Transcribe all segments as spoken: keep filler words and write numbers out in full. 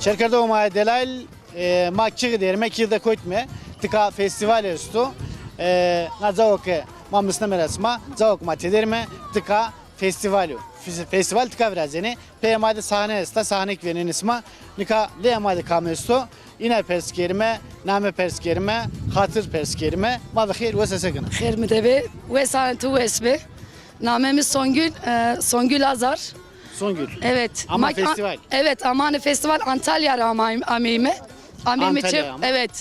Şêrkerdoxê ma yê delalî, e, ma kîğ derîme, kîğ de kotîme. Tika festîval esto. E, na cawo ke ma misneme ra sima, cawo ke ma tederîme, tika festîval o. Fes-, festîval tika virazenê. Peyê ma de sahne esta, sahne kî vênenê sima. Nika leyê ma de kam esto? Îna pers kerîme, name pers kerîme, xatir pers kerîme. Ma ve xêr, wes a, se kena? Xêr mi de bê, wes a, tu wes bê. Namê mi Songül, e, Songül Azar. Songül. Evet. Ama Ma-, festîval. Evet, ama hanî festîval Antalya ra ama-, ameyme. Ameyme Antalya çe-, ama. Evet.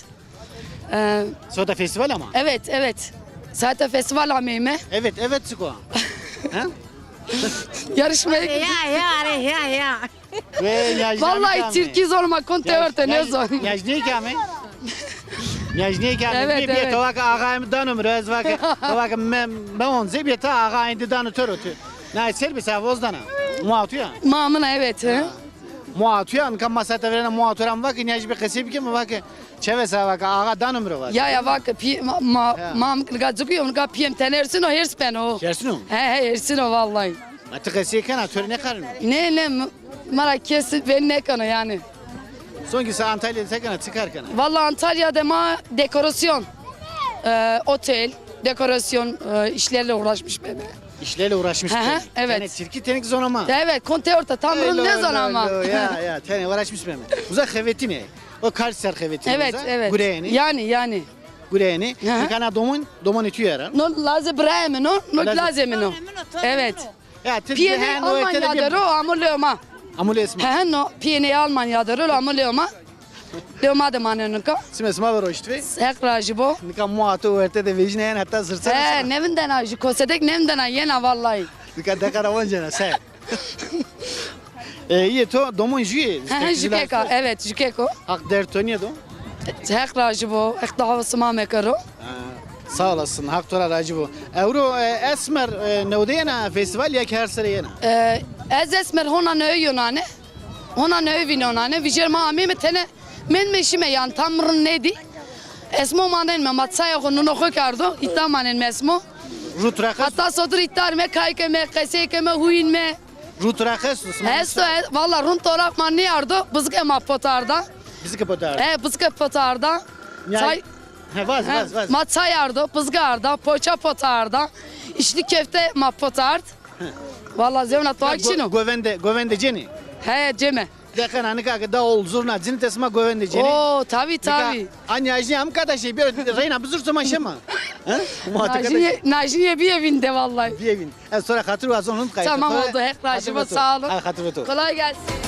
E, Sota festîval ama. Evet, evet. Sota festîval ameyme. Evet, evet, çik o? Ha? Yarışmaya Ya, ya, ya, ya. Ve Vallahi Türkî zor ma, konte orte ne zor. Niyajnîye kame? Niyajnîye kame? Evet, evet. Bîye to vake axayê mi dano mi ro, ez vake, to vake me, me onze, bîye to axayê indi dano to ro tu. Na ser bi se voz dana. Muatuya. Mamina, evet, he. Muatuya, nika ma sete verena muatuya mi vake, niyaj bi qesey bike mi vake. Çeve se vake, axa dano mi ro vake. Ya, ya, vake, pi-, ma, ma, mam nika cikuyo, nika piyem tenersino, hers beno. Hersino? He, he, hersino vallahi. Ma ti qesey kena, to rê nêqarino? Ne, ne, m-, ma ra kes veng nêkeno yanî. Songül, se Antalya de se kena, çi kar kena? Vallahi Antalya de ma dekorasyon, e, otel, dekorasyon, e, işlerle uğraşmış beme. İşlerle uğraşmış beme. Hı hı, evet. Tenê Tirkî, tenê kî zona ma. Evet, konte orta, tam rund nêzona ma. Ya, ya, tenê uğraşmış beme. Uza xevetînê. O kar ser xevetînê. Evet, evet. Gureyenî. Yanî, yanî. Gureyenî. Hı hı. Nika na domon, domonê tu yera. No lazê birayê mi no, no lazê mi no. Evet. Ya, ti Piyê nê Almanya de ro, amo leo ma. Amo leo sima. He, he, no. Piyê nê Almanya de ro, amo leo ma. Leo ma de maneno nika. Sima, sima ver roşt vî. Heq rajî bo. Nika mua to werte de vejîne, yanî heta zirse. He, nêvindena, jü kosetek nêvindena, yena vallahi. Nika deqa ra wancena, se. E, îyê to domon jü yê? He, he, jü kek a, evet, jü kek o. Haq derd to nêdo. Heq rajî bo, Heq daha sima mekero. Ha, sağ olasın, Haq to ra rajî bo. Ewro, e, Esmer, e, newde yena festîval ya kî her serre yena? E, ez Esmer hona newe yonane. Hona newe vînonane. Vijêr ma ameyme, tenê mendîme şîme yanî, tam rind nêdî. Esmo manenme, ma çayê xo, nuno xo kerdo, îta manenme esmo. Rut reqes. Heta sotir îta rîme, kay keme, qesey keme, huyînme. Rut reqes esto, sima. Esto, e, valla rind toraq ma nêardo, bizike ma pot arda. Bizike pot arda. E, bizike pot arda. Çay. He, vaz, vaz, vaz. Ma çay ardo, bizike arda, poğaça pot arda. İçli köfte ma pot ard. Valla zewna to çin o. Govende, govende cênî? He, cême. Deqena nika ke da ol zurna cinî, ti sima govende cênî. Oo, tabii, tabii. Nika a niyajnîye mi kata şey, bir reyna bizur sima şema. He? Najnîye, najnîye bîye vînde vallahi. Bîye vîn. Ez to ra xatir wazon, rind qayîl. Tamam, oldu. Heq rajî bo, sağ olun. Hadi xatir to. Kolay gelsin.